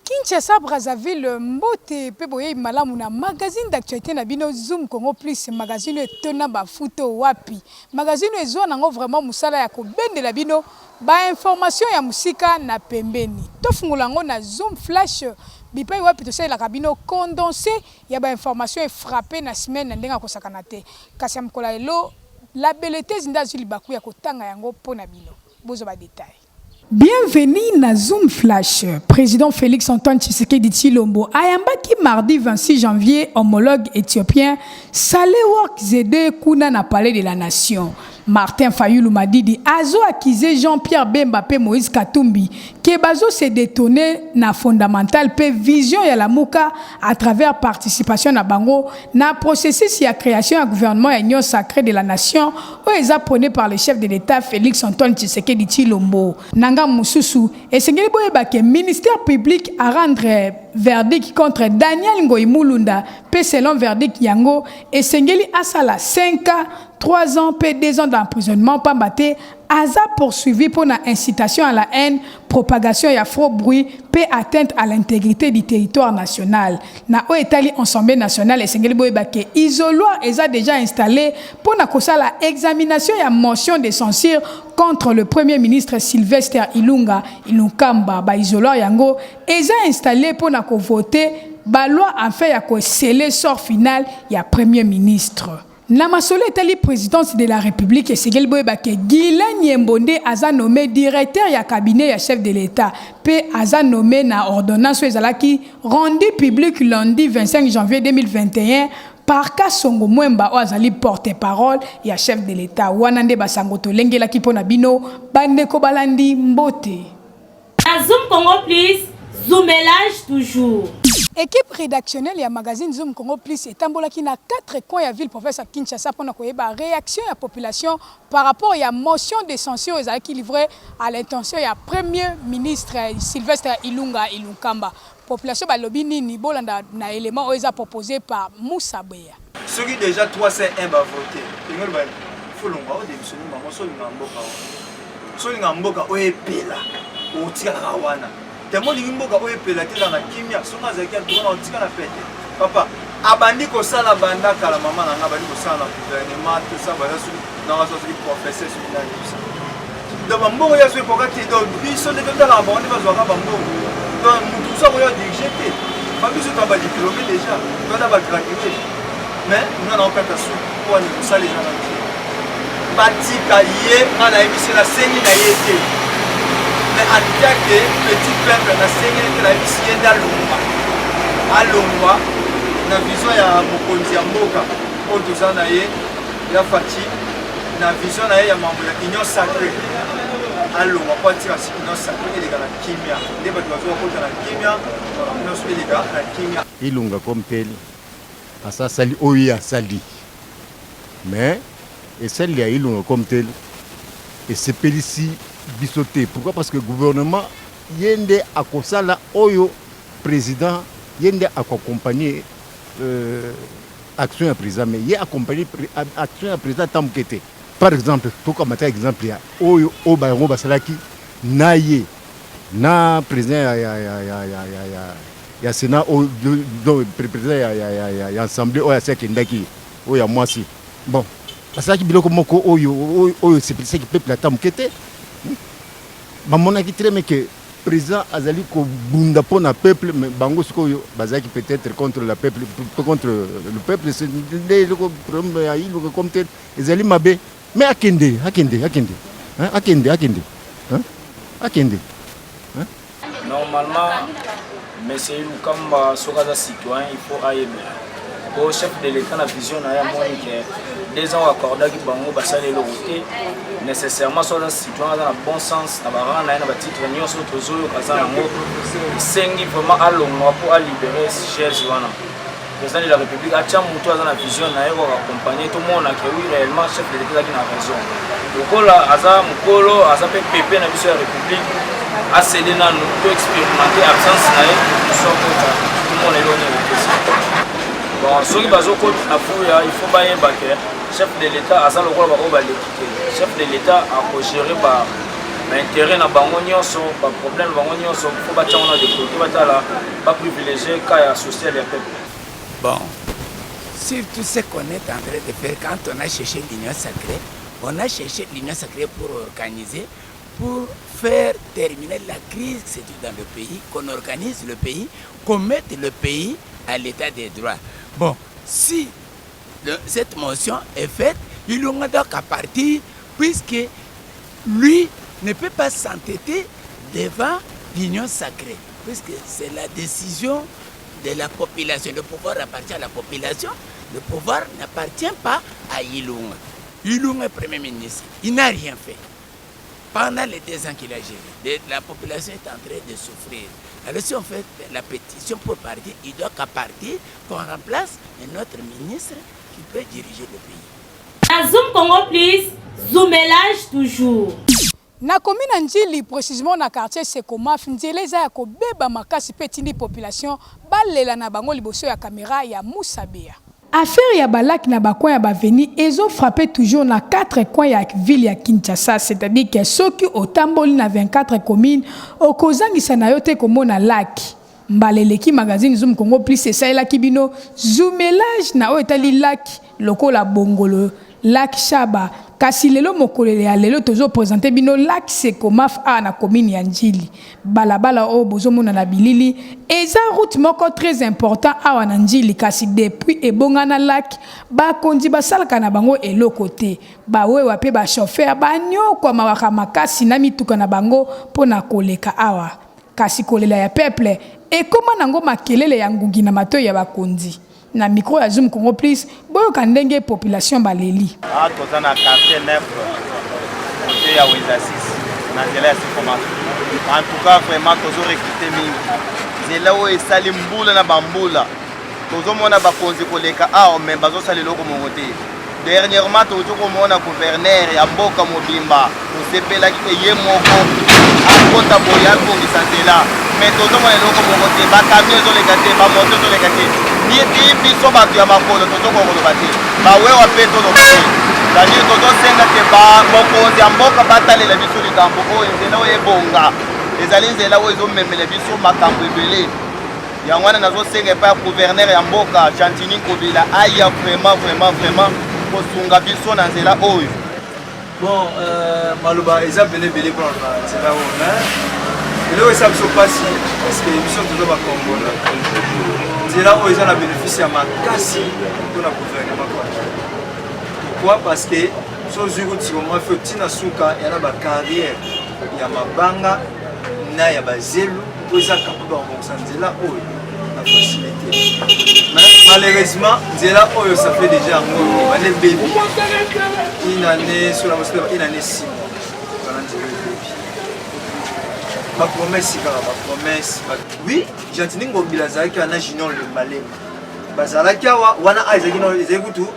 Kinshasa Brazzaville mbote pe boyeyi malamu na magazine d'actualite na bino Zoom Congo Plus magazine oyo etonda ba futo wapi magazine oyo ezua nango vraiment musala ya kobendela bino ba information ya musika na pembeni tofungola yango na Zoom Flash bipayi wapi tosalelaka bino condense ya ba information e frapper na semaine na ndenge ya kosakana te kasi ya mokolo ya lelo la belletese nde azui libaku ya kotanga yango po na bino bozua ba details. Bienvenue na Zoom Flash. President Felix Antoine Tshisekedi Tshilombo ayambaki mardi 26 janvier homologue ethiopien Sahle-Work Zewde kuna na Palais de la Nation. Martin Fayulu Madidi azo accuser Jean-Pierre Bemba mpe Moïse Katumbi que bazo se detourner na fondamental mpe vision ya Lamuka à travers participation na bango na processus ya creation ya gouvernement ya Union sacree de la nation oyo eza prone par le chef de l'Etat Felix Antoine Tshisekedi Tshilombo. Na ngambo mosusu, esengeli boyeba que ministère public a rendre verdict contre Daniel Ngoyi Mulunda mpe selon verdict yango, esengeli asala 5 ans, 3 ans mpe 2 ans d'emprisonnement pamba te Aza poursuivi mpo na incitation à la haine, propagation ya faux bruit mpe atteinte à l'integrite du territoire national. Na oyo etali Ensemblee nationale, esengeli boyeba que isoloir eza dejà installe mpo na kosala examination ya motion de censure contre le Premier ministre Sylvester Ilunga Ilunkamba. Ba isoloirs yango eza installe mpo na ko voter ba lois afin ya ko sceller sort final ya Premier ministre. Na masolo etali presidence de la Republique, esengeli boyeba que Guylain Nyembo nde aza nomme directeur ya cabinet ya chef de l'Etat mpe aza nomme na ordonnance oyo ezalaki rendue publique lundi 25 janvier 2021 par Kasongo Mwemba oyo azali porte-parole ya chef de l'Etat. Wana nde ba sango tolengelaki mpo na bino ba ndeko balandi. Mbote. Na Zoom Congo Plus, zoomelage toujours. Equipe redactionnelle ya magazine Zoom Congo Plus etambolaki na quatre coins ya ville province ya Kinshasa pona koyeba reaction ya population par rapport ya motion de censure oyo ezalaki livree à l'intention ya Premier ministre Sylvestre Ilunga Ilunkamba. Population balobi nini? Bolanda na element oyo eza propose par Moussa Beya. Soki dejà 301 ba vote elingi oloba nini? Faut olongwa o demissionne maman soki olingaka mboka wana soki olingaka mboka oyo epela okotikalaka wana temo olingi mboka oyo epela te ezala na kimia soki azalaki ya droit na otika na pete papa abandi kosala banda kala mama na nga abandi kosala na gouvernement tout ça baza soki nanga soki professeur soki nani tout ça donc bambongo ye azwi ekoka te donc biso nde totalaka bango nde bazwaka bambongo donc motu mosusu akoya dirige te ba biso toa badiplome déjà toa bagradue mais nga na okata suki mpo wani mosala eza na te batika ye nga nayebisi nasengi na ye te mais atake petit peuple nasengi te nayebisi ye nde alongwa alongwa na vision ya mokonzi ya mboka oyo toza na ye ya Fatshi na vision na ye ya mambo ya union sacrée alongwa mpo atika union sacrée eleka na kimia nde bato bazwa kota na kimia nyonso eleka na kimia. Ilunga comme tel asi asali oyo ye asali mais esaleli ya Ilunga comme tel esepelisi biso te pourquoi parce que gouvernement ye nde akosala oyo president ye nde ako accompagner euh, action ya president mais ye accompagner action ya president ata moke te. Par exemple tokamata exemple ya oyo oyo bango basalaki na ye na president ya, ya, ya, ya, ya, ya, ya, ya senat oyo donc president ya, ya, ya, ya, ya assemblée oyo asi akendaki oyo ya mwasi bon basalaki biloko moko oyo oyo esepelisaki peuple ata moke te bamonaki très bien que President azali kobunda mpo na peuple mais bango sikoyo bazalaki peut-être contre la peuple contre le peuple nde eloko problème ya iluka comme tel ezali mabe mais akende akende akende hein, akende akende hein, akende hein. Normalement monsieur Ilukamba soki aza citoyen il faut ayebela po chef de l'etat na vision na ye amoni ke 2 ans oyo accordaki bango basali eloko te nécessairement soki aza citoyen aza na bon sens na barang na ye na batitre nyonso tozoyoka aza nango esengi vraiment alongwa mpo alibere chaise wana président de la république atya moto aza na vision na ye kaka accompagne tomona ke oui réellement chef de l'état azalaki na raison lokola aza mokolo aza mpe pepe na biso ya république acede nanu to expérimente absence na ye sokota tomona eloko nini ekopesa bon soki bazokota na fuya il faut bayeba ke chef de l'état aza lokola baoyo baleki te chef de l'état akogere ba. Ba intérêt na bango nyonso, ba problème na bango nyonso, faut batia wana de côté, batala ba privilégier cas ya social ya peuple. Bon, surtout ce qu'on est en train de faire quand on a cherché l'union sacrée, on a cherché l'union sacrée pour organiser, pour faire terminer la crise qui se dans le pays, qu'on organise le pays, qu'on mette le pays à l'état des droits. Bon, si le, cette motion est faite, il aura donc à partir, puisque lui ne peut pas s'entêter devant l'union sacrée, puisque c'est la décision de la population. Le pouvoir appartient à la population, le pouvoir n'appartient pas à Ilunga. Ilunga est Premier ministre, il n'a rien fait. Pendant les deux ans qu'il a géré, la population est en train de souffrir. Alors si on fait la pétition pour partir, il doit qu'à partir, qu'on remplace un autre ministre qui peut diriger le pays. Na Zoom Congo Plus, zoomelage toujours. Nakomi na Ndjili, precisement na quartier Secomaf, nzela eza ya kobeba makasi mpe etindi population balela na bango liboso ya camera ya Moussa Beya. Affaire ya ba lac na ba coin ya ba avenue ezo frapper toujours na 4 coins ya ville ya Kinshasa, c'est-à-dire que soki otamboli na 24 communes okozangisa na yo te komona lac. Mbala eleki magazine Zoom Congo Plus esalelaki bino zoomelage na oyo etali lac lokola Bongolo, lac Shaba, kasi lelo mokolo ya lelo tozo presenter bino lac Secomaf awa na commune ya Ndjili. Balabala oyo bozo mona na bilili eza route moko très important awa na Ndjili kasi depuis ebongana lac bakonzi basalaka na bango eloko te. Ba wewa pe ba chauffeurs ba niokwamaka makasi na mituka na bango pona koleka awa. Kasi kolela ya peuple ekoma nango makelele ya ngungi na matoyi ya bakonzi. Na micro ya Zoom Congo Plus, boyoka ndenge population baleli. Awa toza na quartier 9 cote ya wenza 6 na nzela ya Sicomaf. En tout cas vraiment tozo recruter mingi. Nzela oyo esali mbula na ba mbula. Tozomona bakonzi koleka awa mais bazosala eloko moko te. Dernièrement tokoki komona gouverneur ya mboka mobimba tosepelaki ke ye moko akota boye abongisa nzela mais tozomona eloko moko te, ba camion ezoleka te, ba moto ezoleka te, ti biso bato ya makolo tozokoka koloba te, bawewa mpe toloba te. C'est-à-dire tozosenga ke mokonzi ya mboka batalela biso likambo oyo, nzela oyo ebonga, ezali nzela oyo ezomemela biso makambo ebele. Yango wana nazosenga epai ya gouverneur ya mboka Gentiny Ngobila aya vraiment vraiment vraiment kosunga biso na nzela oyo. Bon, euh, maloba eza bele bele mpona loba na nzela oyo mais eloko esa biso mpasi parce que biso toza bakongola nzela oyo eza na bénéfice ya makasi mpona gouvernement pourquoi parce que so ozwi kotika mafi otina suka ya na bacarrière ya mabanga na ya bazelu mpo eza capable ya kobongisa nzela oyo na facilité mais malheureusement nzela oyo ça fait déjà yango ebande ebebi une année sur la une année six mois wana nzela ebebi bapromesse kaka bapromesse oui gentini ngobila azalaki wana junior lembalemba bazalaki awa wana a ezalaki ezali kutu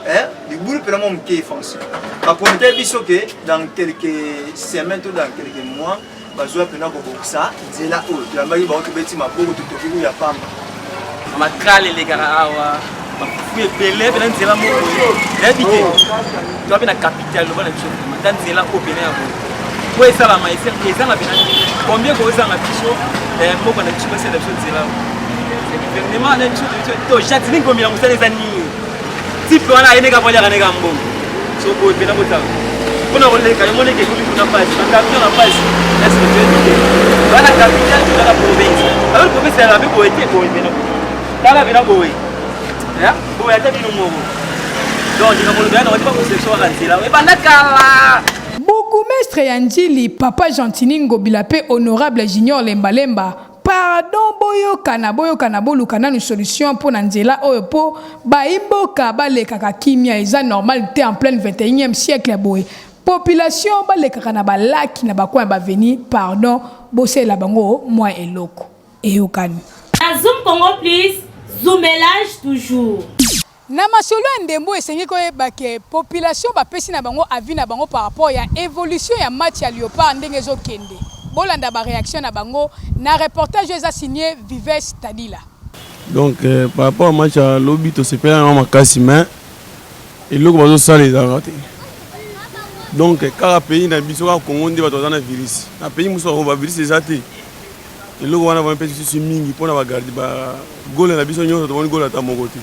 libulu mpena mwa moke efense baprometaki biso ke dans quelques semaines to dans quelques mois bazwa mpena kobongisa nzela oyo toyambaki bango tobeti maboko totoki kuya pamba matrale elekaka awa bafufu ebele mpena nzela moko nayebi te toa mpe na capital loba na biso ata nzela oyo pene ya boye po esalama ezanga mpena combien kozanga biso eh, mboka na biso basala biso nzela gouvernement na biso to jacqueline komila mosala eza nini Type wana aye neka valiaka neka mbongo. So boye pena botala. Pona koleka yango ndenge ekomi kuna pasi, ba camion na pasi. Est-ce que tu es idée? Bana capitale toza na province. Alors province ya mpe boye te boye pena boye. Tala pena boye. Ya boye ata bino moko. Donc likambo lobi na ba conception kaka nzela. Ebanda kala. Bourgmestre ya Ndjili, Papa Gentiny Ngobila mpe Honorable Junior Lembalemba Pardon boyokana boyokana boluka nanu solution pona nzela oyo po bayi mboka balekaka kimia eza normal te en pleine 21 ième siècle boye population balekaka na ba lac na ba coin ya ba avenue pardon bosalela bango mua eloko eyokani. Na Zoom Congo Plus, zoomelage toujours. Na masolo ya ndembo esengi koyeba que population bapesi na bango avis na bango par rapport ya evolution ya match ya Leopard ndenge ezo kende. Bolanda ba reactions na bango na reportage oyo eza signe Vives Tadila. Donc par rapport ya match ya lobi tosepela nango makasi mais eloko bazosala ezalaka te. Donc kaka pays na biso kaka Congo nde bato baza na virus. Na pays mosusu ba virus eza te. Eloko wana vraiment epesi biso mingi mpona ba garde ba goal na biso nyonso tomoni goal ata moko te.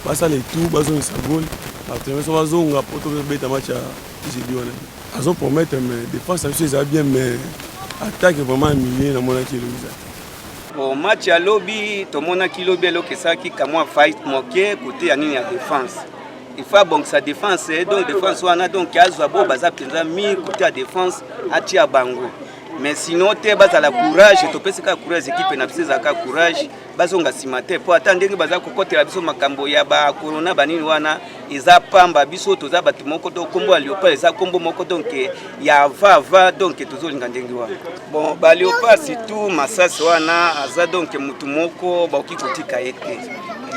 Basala etout bazongisa goal bato na biso bazonga mpo tobeta match ya jeudi wana. Azo promettre mais défense na biso eza bien mais attaque vraiment ya milieu namonaki eloko eza te. Bon, match ya lobi tomonaki lobi eloko esalaki kamwa fight moke kote ya nini ya défense. Il faut abongisa défense eh, donc défense wana donc azwa bo baza mpenza mire kote ya défense atia bango mais sinon te bazala courage topesi kaka courage ekipe na biso ezalaka courage bazonga nsima te mpo ata ndenge baza kokotela biso makambo ya bakorona banini wana eza pamba biso toza bato moko to nkombo ya leopard eza nkombo moko donk ya ava ava donk tozolinga ndenge wana bon baleopard surtout masasi wana aza donk motu moko bakoki kotika ye te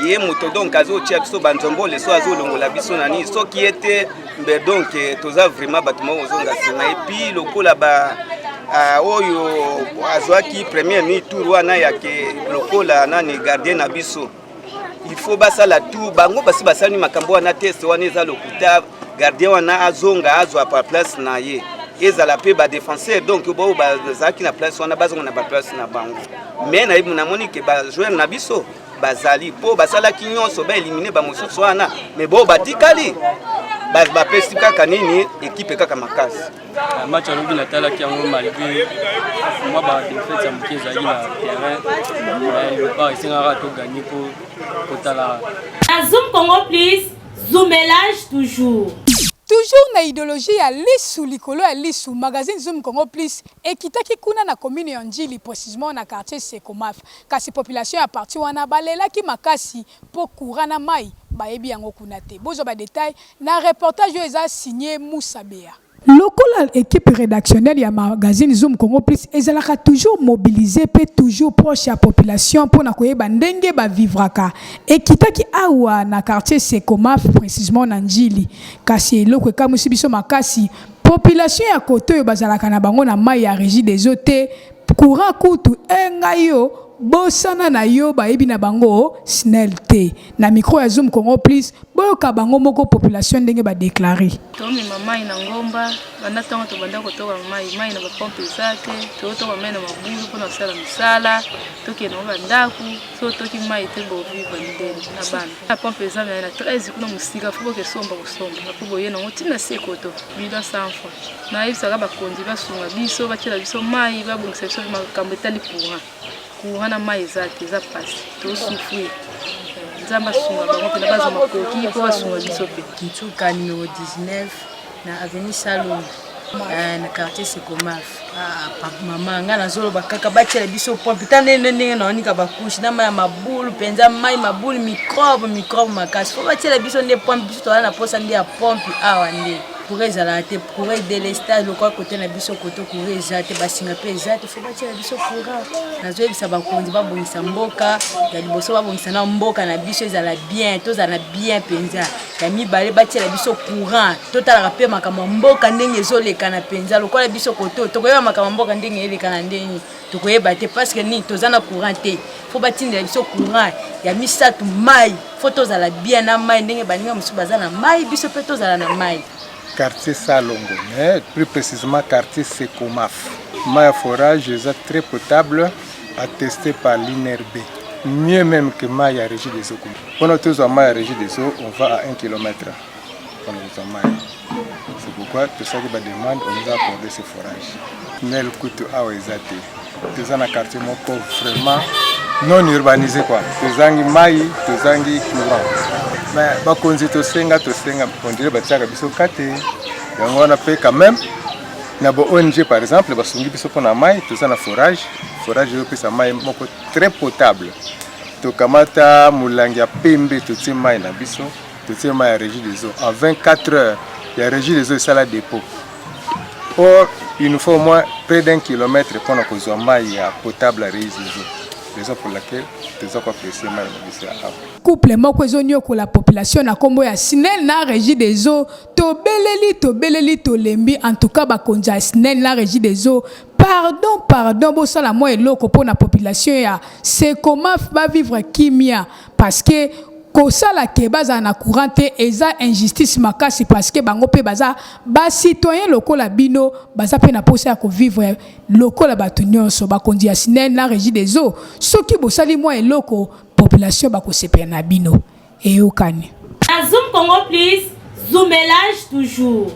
ye moto donk azotia biso banzombole so azolongola biso na nini soki ye te mbe donk toza vraiment bato moko kozonga nsima epuis lokola ba uh, oyo azwaki premier mi tour wana yake lokola nani gardien na biso il faut basala tout bango basi basali makambo wana test wana eza lokuta gardien wana azonga azwa pa place na ye ezala mpe badefenseur donc bao bazalaki na place wana bazonga na baplace na bango mais nayebi namoni ke bajoueur na biso bazali mpo basalaki nyonso baelimine bamosusu wana mais bao batikali bapesi kaka nini ekipe kaka makasi Match ya lobi natalaki yango malgré mwa ba défaite ya moke ezalaki na terrain mais Leopard esengaka to gagner mpo kotala. Na Zoom Congo Plus, zoomelage toujours. Toujours na ideologie ya lisu likolo ya lisu, magazine Zoom Congo Plus ekitaki kuna na commune ya Ndjili precisement na quartier Secomaf. Kasi population ya partie wana balelaki makasi mpo courant na mayi bayebi yango kuna te. Bozwa ba details Na reportage oyo eza signe Moussa Beya. Lokola equipe redactionnelle ya magazine Zoom Congo Plus ezalaka toujours mobilisee pe toujours proche ya population pona koyeba ndenge ba vivraka, ekitaki awa na quartier Secomaf precisement na Ndjili. Kasi eloko ekamwisi biso makasi, population ya kote oyo bazalaka na bango na mayi ya Regideso te, courant kutu eh ngai yo bosana na yo bayebi na bango Snel te. Na micro ya Zoom Congo Plus, Boyoka bango moko population ndenge ba declarer. Tomema mai na ngomba banda ntongo tobanda kotoka mai, mai na bapompe eza te, tozotoka mai na mabulu mpona kosala misala, tokende yango bandako, soki otoki mai te bovivre ndenge na bana. Na pompe eza na 13 kuna mosika, fo boke somba kosomba mpo boye nango ntina se koto bidon 100 francs. Nayebisaka bakonzi basunga biso, batiela biso mai, babongisa biso makambo etali courant. Courant na mayi eza te eza pasi to souffrir nzambe asunga bango mpena bazwa makoki mpo basunga biso mpe. Nsuka numero 19 na avenue Salongo eh, na quartier Sekomaf. Ah, mama nga nazoloba kaka batiela biso pompe ta ndenge ndenge naonika bakushe na mai ya mabulu mpenza mai mabulu microbe microbe makasi fo batiela biso nde pompe biso toza na mposa nde ya pompe awa nde courant ezalaka te courant edelestage lokola kote na biso koto courant eza te basinga mpe eza te fo batiela biso courant nazoyebisa bakonzi babongisa mboka ya liboso babongisa na mboka na biso ezala bien tozala bien mpenza ya mibale batiela biso courant totalaka mpe makambo ya mboka ndenge ezolekana mpenza lokola biso koto tokoyeba makambo ya mboka ndenge elekana ndenge tokoyeba te parce que nini toza na courant te fo batindela biso courant ya misato mai fo tozala bien na mai ndenge baninga mosusu baza na mai biso mpe tozala na mai quartier Salongo, mais plus précisément quartier Sekomaf. Mai ya forage eza très potable, attesté par l'INRB. Mieux même que mai ya régie des eaux. Mpona tozwa mai ya régie des eaux, on va à 1 km mpona kozwa mai. C'est pourquoi tosalaki ba demande, on nous a accordé ce forage. Nel kutu awa eza te. Toza na quartier moko vraiment non urbanisé quoi. Tozangi mai, tozangi courant. Mais bakonzi tosenga tosenga on dirait batiaka biso kate. Yango wana pe quand même na ba ONG par exemple basungi biso mpona mai, toza na forage, forage ezopesa mai moko très potable. Tokamata molangi ya pembe totie mai na biso, totie mai ya régie des eaux en 24 heures ya régie des eaux esala dépôt. Or, il nous faut au moins près d'un kilomètre mpona kozwa mai ya potable ya régie des eaux. Raison pour laquelle toza koapprécier mai na biso ya awa. Couple moko ezoniokola population na kombo ya SNEL na Regie des eaux, tobeleli tobeleli tolembi en tout cas bakonzi ya SNEL na Regie des eaux pardon pardon bosala mwa eloko pona population ya Secomaf ba vivre kimia parce que. Kosala que bazala na courant te eza injustice makasi parce que bango pe baza ba citoyens lokola bino baza pe na posa ya ko vivre lokola batu nionso. Bakonzi ya SNEL na regie des eaux soki bosali mua eloko population bakosepela na bino. Eyokani. Na Zoom Congo Plus, zoomelage toujours.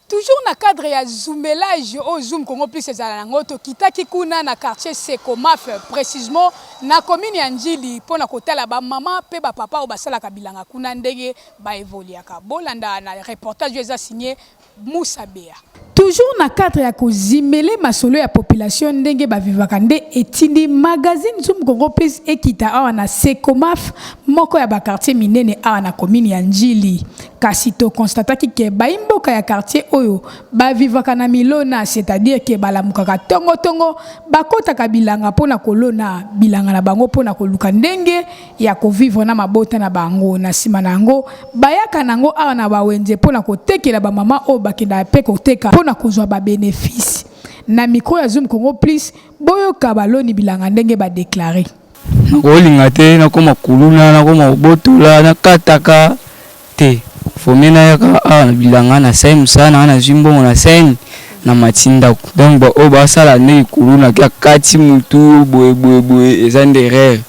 Toujours na cadre ya zoomelage oyo Zoom Congo Plus ezala na yango, tokitaki kuna na quartier Secomaf, precisement na commune ya Ndjili mpo na kotala ba mama mpe ba papa oyo basalaka bilanga kuna ndenge ba evoluaka. Bolanda na reportage oyo eza signe Moussa Bea. Toujours na cadre ya ko zimele masolo ya population ndenge ba vivaka nde etindi magazine Zoom Congo Plus ekita awa na Secomaf, moko ya ba quartiers minene awa na commune ya Ndjili. Kasi to constataki que bayi mboka ya quartier oyo ba vivaka na milona, c'est-à-dire que balamukaka tongo tongo, bakotaka bilanga mpo na kolona bilanga na bango mpo na koluka ndenge ya ko vivre na mabota na bango. Na sima na yango, bayaka na yango awa na ba wenze mpo na kotekela ba mama oyo bakendaka mpe koteka mpo na kozwa ba benefices. Na micro ya Zoom Congo Plus, boyoka baloni bilanga ndenge ba declarer. Nakolinga te nakoma kuluna, nakoma kobotola, nakataka te. Vaut mieux nayaka awa na bilanga nasali mosala na nga nazwi mbongo nasali namati ndako. Donc ba oyo basala nde kuluna ke akati mutu boye boye boye eza nde erreur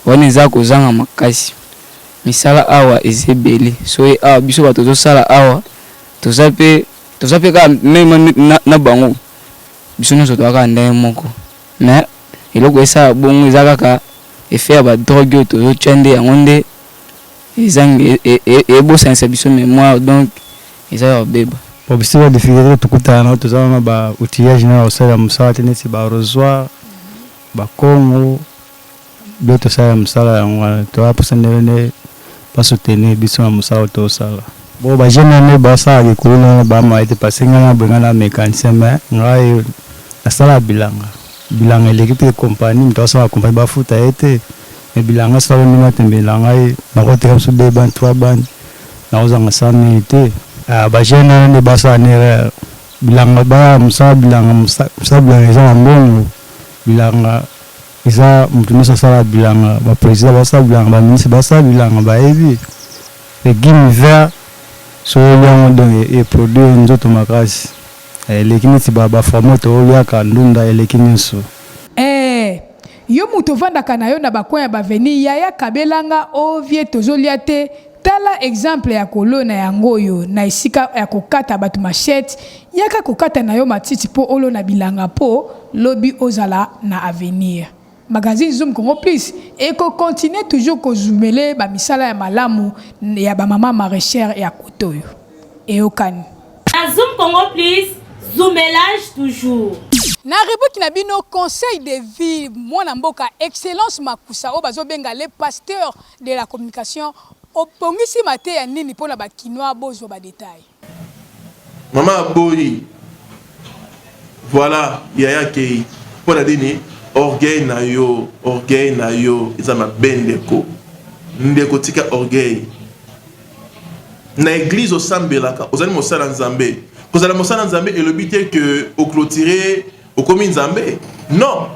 wana eza kozanga makasi. Misala awa eza ebele soki awa biso bato tozosala awa toza pe toza pe kaka meme na bango biso nionso toza kaka ndenge moko mais eloko esala bongo eza kaka effet ya ba drogue oyo tozo tia nde yango nde ezangi ebosanisa biso memoire donc eza ya kobeba. Bon biso ba difficultes tokutana nango toza na ba outillage na ya kosalela mosala te neti ba arrosoir, ba kongo biloko tosalela mosala yango wana toza mposa ndenge nde ba soutenir biso na mosala oyo tozosala. Bon ba jeunes wana nde basala likolo wana ba maye te parce que ngai na boye ngai na mecanicien mais ngai nasala bilanga, bilanga eleki pe compagnie moto asala compagnie bafuta ye te mais bilanga soki aloni matembe na ngai nakoteka mosusu deux bande trois bande nakozanga 100 mille te. Ah ba jeunes wana nde basala na erreur bilanga ba mosala bilanga mosala bilanga eza na mbongo bilanga Eza mutu nionso asala bilanga ba president basala bilanga ba ministre basala bilanga bayebi legume vert soki olia yango donc e produire nzoto makasi eleki neti ba formol toliaka ndunda eleki nionso. Eeh yo mutu ovandaka na yo na ba coin ya b'avenue yaya kabela nga oh vie tozo lia te tala exemple ya kolona yango oyo na esika ya kokata batu machette yaka kokata na yo matiti po olona bilanga po lobi ozala na avenir. Magazine Zoom Congo Plus eko continuer toujours ko zoomeler ba misala ya malamu ya ba mama maraichères ya kote oyo. Eyokani. Na Zoom Congo Plus, zoomelage toujours. Na rubrique na bino conseil de vie mwana mboka excellence Makusa oyo bazo benga le pasteur de la communication obongisi mateya nini pona ba kinois bozwa ba details. Mama aboyi voilà yaya akeyi mpo na nini orgueil na yo orgueil na yo eza mabe ndeko ndeko tika orgueil na eglise osambelaka ozali mosala nzambe kozala mosala nzambe elobi te que oclotire okomi nzambe non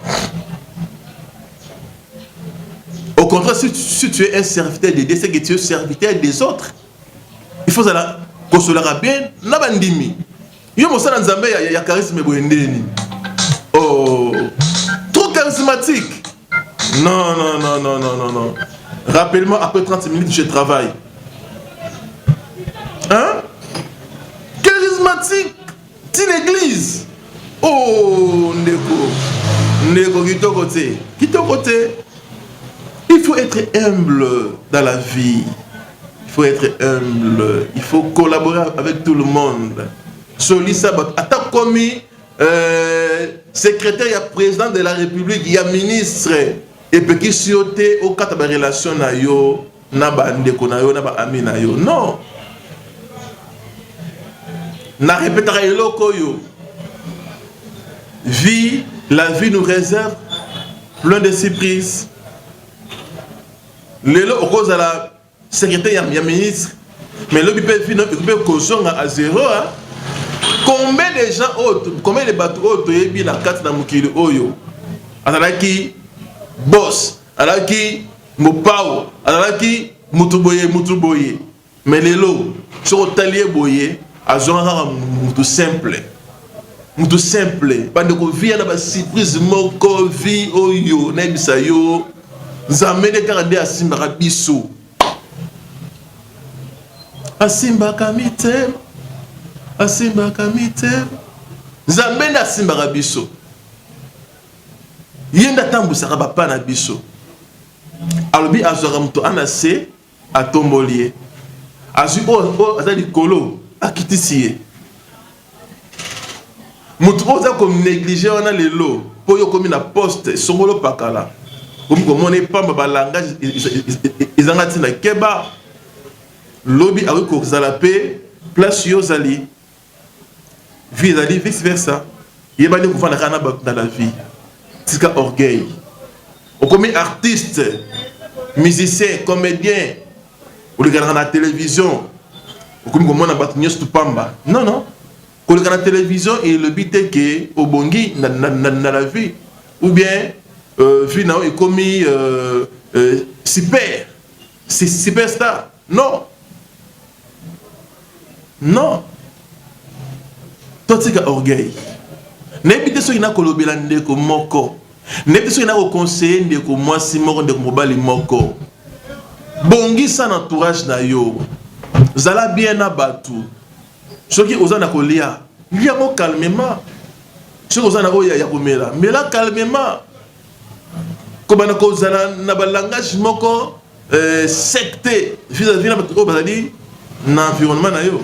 Au contraire, si, si tu es un serviteur de Dieu, c'est que tu es serviteur des autres. Il faut ozala kosolaka bien na bandimi. Yo mosala nzambe ya, ya charisme boye nde nini? Oh, trop charismatique. Non, non, non, non, non, non, non. Rappelle-moi, après 30 minutes, je travaille. Hein? Charismatique. Ti l'église. Oh, ndeko. Ndeko kitoko te. Kitoko te. Il faut être humble dans la vie. Il faut être humble. Il faut collaborer avec tout le monde. Solisa bato ata komi euh, secrétaire ya président de la république ya ministre epekisi yo te okata ba relation na yo na ba ndeko na yo na ba ami na yo non na repetaka eloko oyo vie la vie nous réserve plein de surprises lelo okozala secrétaire ya, ya ministre mais lobi mpe vie ekoki mpe kozonga à zéro hein? combien de gens oyo combien de bato oyo toyebi na kati na mokili oyo azalaki boss azalaki mopao azalaki. Mutu boye, mutu boye. Mais lelo soki otali ye boye azwaka kaka mutu simple. Mutu simple. Bandeko vie ya na ba surprise moko vie oyo nayebisa yo Nzambe nde kaka nde asimbaka biso. Asimbaka mitema, asimbaka mitema. Nzambe nde asimbaka biso. Ye nde atambwisaka ba pas na biso. Alobi azwaka moto ana se atomboli ye, azwi oyo oyo aza likolo akitisi ye. Moto oyo oza ko negliger wana lelo mpo yo okomi na poste songolo pakala, okomi komona ye pamba ba langage ezanga ntina. Keba, lobi akoki kozala mpe place yo ozali. Vie ezali vice versa. Yeba nde kovanda kaka na bato na la vie. Tika orgueil. Okomi artiste, musicien, comedien, olekanaka na television, okomi komona bato nyonso pamba. Non, non. Koleka na television elobi te ke obongi na, na, na, na la vie ou bien euh, vie na yo ekomi euh, euh, super superstar. Non. Non. Totika orgueil. Nayebi te soki nakolobela ndeko moko. Nayebi te soki nakoconseille ndeko mwasi moko, ndeko mobali moko. Bongisa na entourage na yo. Zala bien na bato. Soki oza na kolia, lia yango calmement. Soki oza na oyo ya komela, mela calmement. Kobanda kozala na ba langage moko euh, sec te vis-à-vis na bato oyo bazali na environnement na yo.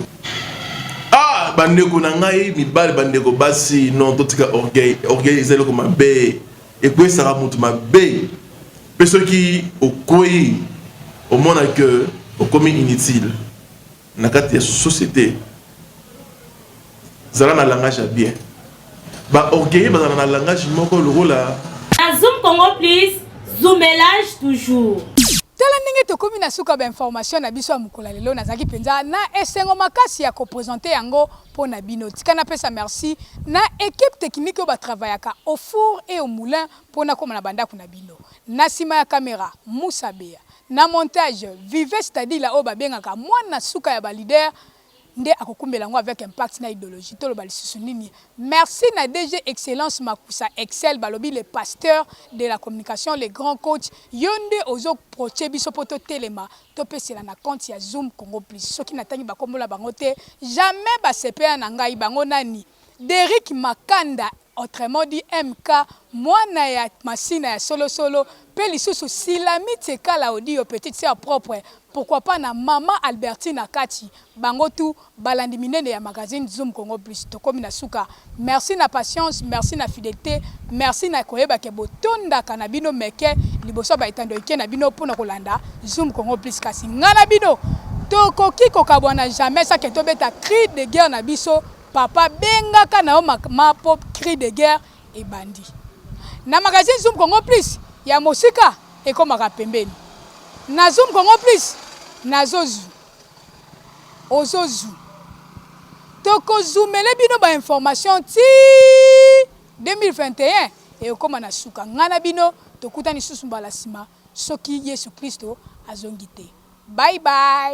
Ah, bandeko na ngai mibali, bandeko basi, non, totika orgueil. Orgueil eza eloko mabe, ekwesaka moto mabe. Mpe soki okwei, omona que okomi inutile na kati ya société. Zala na langage ya bien. Ba orgueilleux bazala na langage moko lokola. Na Zoom Congo Plus, zoomelage toujours. Tala ndenge tokomi na suka ba information na biso ya mokolo ya lelo. Nazalaki mpenza na esengo makasi ya ko presenter yango mpo na bino. Tika napesa merci na equipe technique oyo ba travaillaka au four et au moulin mpo nakoma na ba ndako na bino. Na sima ya camera, Moussa Beya. Na montage, Vives Tadila oyo babengaka mwana suka ya ba leaders nde akokumbela yango avec impact na ideologie toloba lisusu nini merci na DG excellence makusa excel balobi le pasteur de la communication le grand coach yo nde ozo proche biso po totelema topesela na compte ya zoom congo plus soki natangi bakombo na bango te jamais basepela na ngai bango nani Derrick Makanda autrement dit MK mwana ya masina ya solo solo pe lisusu Silami Tshekala Odio petite sœur propre pourquoi pas na maman Albertine Akatshi bango tout balandi minene ya magazine Zoom Congo Plus tokomi na suka merci na patience merci na fidelite merci na koyeba ke botondaka na bino meke liboso ya ba etando ike na bino pona kolanda Zoom Congo Plus kasi nga na bino tokoki kokabwana jamais sans ke tobeta cri de guerre na biso Papa bengaka na yo ma po cri de guerre ebandi. Na magazine Zoom Congo Plus ya mosika ekomaka pembeni. Na Zoom Congo Plus nazo zu ozo zu toko zoomele bino ba information ti 2021 ekokoma na suka. Nga na bino tokutani lisusu mbala sima soki Yesu Klisto azongi te. Bye bye.